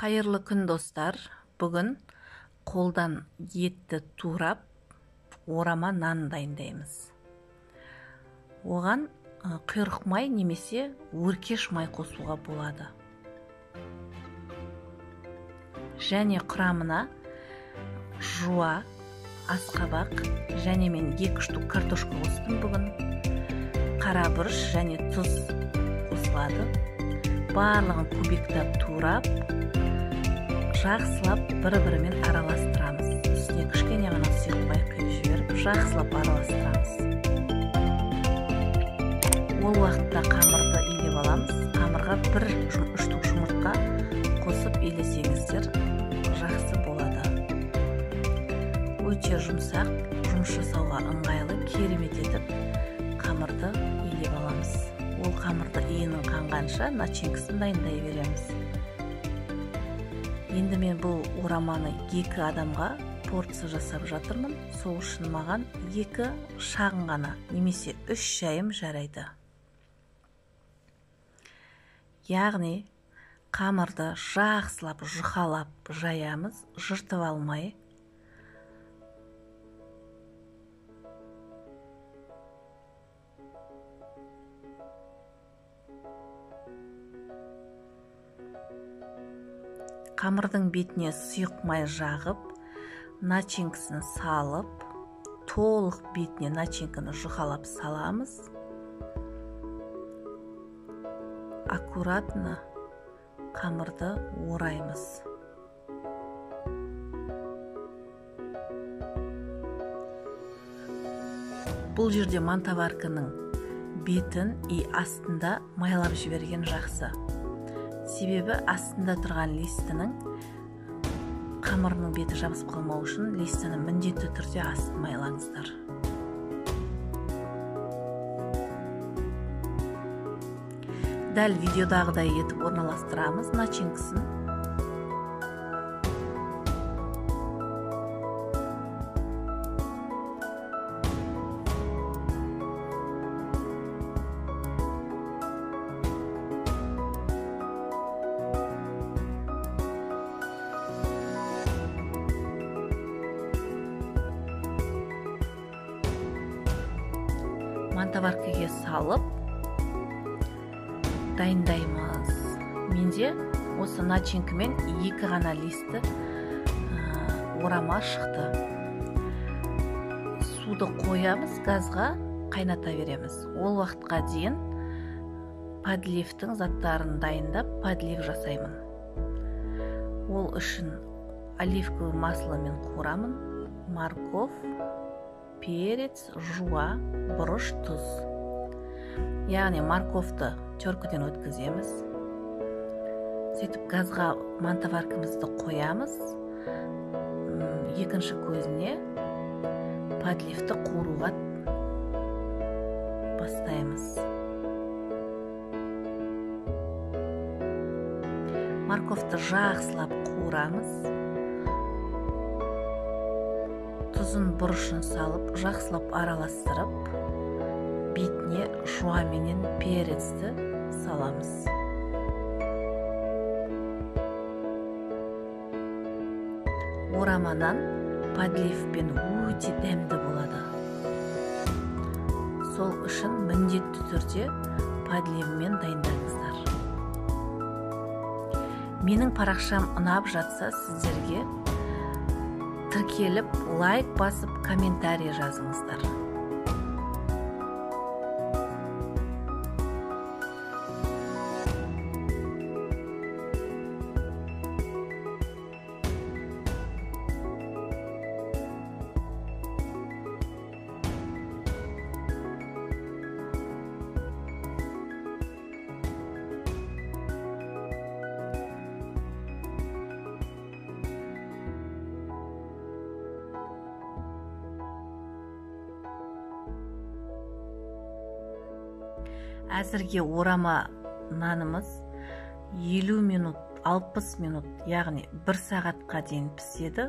Қайырлы күн, достар. Бүгін қолдан етті турап, орама нан дайындаймыз. Оған құйрық май немесе өркеш май қосуға болады. Және құрамына жуа, асқабақ және мен 2 штук картошка қостым бүгін. Қара бұрыш және тұз қосылады. Барлығын кубиктап турап, жақсылап бір-бірімен араластырамыз. Үстіне кішкене ғана сұйық май құйып жіберіп, жақсылап араластырамыз. Ол уақытта қамырды илеп аламыз. Қамырға бір штук жұмыртқа қосып илесеңіздер жақсы болады. Өте жұмсақ, жұмыс жасауға ыңғайлы, керемет етіп қамырды илеп аламыз. Ол қамырды иінің қанғанша начинкасын дайындай береміз. Енді мен бұл ораманы 2 адамға порция жасап жатырмын. Сол үшін маған 2 шағын ғана немесе 3 шайым жарайды. Яғни қамырды жақсылап жұқалап жаямыз, жыртып алмай. Қамырдың бетіне сұйық май жағып, начинкасын салып, толық бетіне начинканы жұқалап саламыз. Аккуратно қамырды ораймыз. Бұл жерде мантоварканың бетін и астында майлап жіберген жақсы. Себебі астында тұрған листінің қамырының беті жабысып қалмау үшін листіні міндетті түрде астын майлаңыздар. Дәл видеодағыдай етіп орналастырамыз начинкасын. Мантоваркаға салып дайындаймыз. Менде осы начинкамен 2 ғана листі орама шықты. Суды қоямыз, газға қайната береміз. Ол уақытқа дейін подливтің заттарын дайындап, подлив жасаймын. Ол үшін оливковый масломен қуырамын. Морковь, перец, жуа, бұрыш, тұз. Яғни морковты теркіден өткіземіз. Сөйтіп газға мантоваркамызды қоямыз. Екінші көзіне подливті қуыруға бастаймыз. Морковты жақсылап қуырамыз. Тұзын, бұрышын салып, жақсылап араластырып, бетіне жуа менен перецті саламыз. Ораманан подливпен өте дәмді болады. Сол үшін міндетті түрде подливмен дайындаңыздар. Менің парақшам ұнап жатса, сіздерге тіркеліп, лайк басып, комментарий жазыңыздар. Әзірге орама нанымыз 50 минут, 60 минут, яғни 1 сағатқа дейін піседі.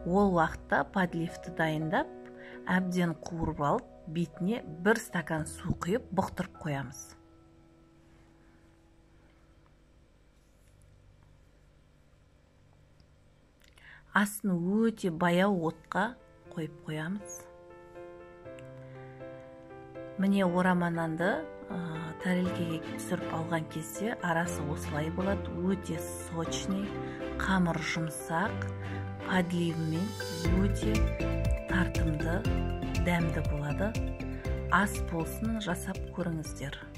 Ол уақытта подливті дайындап, әбден қуырып алып, бетіне 1 стакан су құйып, бұқтырып қоямыз. Астын өте баяу отқа қойып қоямыз. Міне, орама нанды тәрелкеге түсіріп алған кезде арасы осылай болады. Өте сочный, қамыр жұмсақ, подливімен өте тартымды, дәмді болады. Ас болсын, жасап көріңіздер.